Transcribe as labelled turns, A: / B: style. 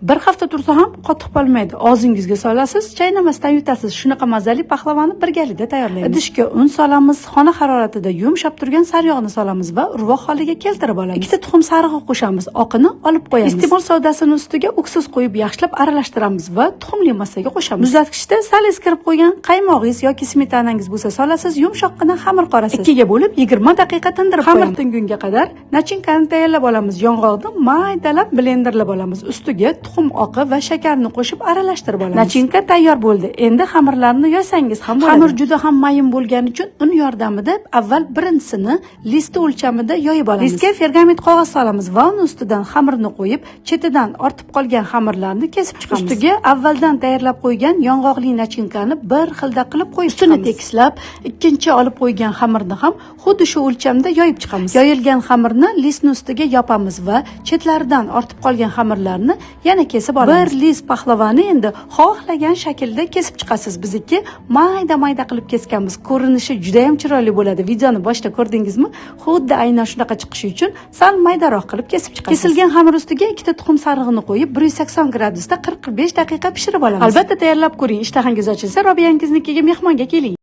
A: Bir hafta tursa ham qotib qolmaydi. Og'zingizga solasiz, chaynamasdan yutasiz. Shunaqa mazali pahlavonni birgalikda tayyorlaymiz. Idishga un solamiz, xona haroratida yumshab turgan sariyog'ni solamiz va urvoq holiga keltirib olamiz. Ikkita tuxum sarig'i qo'shamiz, oqini olib qo'yamiz. Iste'mol sodasini ustiga уксус qo'yib yaxshilab aralashtiramiz va tuxumli massaga qo'shamiz. Muzlatgichda sal eskirib qo'ygan qaymog'ingiz yoki smetanangiz bo'lsa solasiz, yumshoqqina xamir qorasiz. Ikkiga bo'lib 20 daqiqa tindirib qo'yamiz. Xamir tingunga qadar начин kani tayyorlab olamiz. Yong'oqni maydalab blenderlab olamiz. Ustiga tuxum oqi va shakarni qo'shib aralashtirib olamiz. Начинка tayyor bo'ldi. Endi xamirlarni yoysangiz ham bo'ladi. Xamir juda ham mayin bo'lgani uchun un yordamida avval birinchisini listi o'lchamida yoyib olamiz. Listga pergament qog'oz solamiz va uni ustidan xamirni qo'yib, chetidan ortib qolgan xamirlarni kesib chiqamiz. Ustiga avvaldan tayyorlab qo'ygan yong'oqli начинка ni bir xilda qilib qo'yib, ustini tekislab, ikkinchi olib qo'ygan xamirni ham xuddi shu o'lchamda yoyib chiqamiz. Yoyilgan xamirni listni ustiga yopamiz va chetlaridan ortib qolgan xamirlarni yana kesib olamiz. Bir list pahlavani endi xohlagan shaklda kesib chiqasiz. Bizniki mayda-mayda qilib kesganmiz. Ko'rinishi juda ham chiroyli bo'ladi. Videoni boshida ko'rdingizmi? Xuddi aynan shunaqa chiqishi uchun sal maydaroq qilib kesib chiqasiz. Kesilgan xamir ustiga ikkita tuxum sarig'ini qo'yib, 180 gradusda 45 daqiqa pishirib olamiz. Albatta tayyorlab ko'ring. Ishtahangiz ochilsa, Robiyangiznikiga mehmonga keling.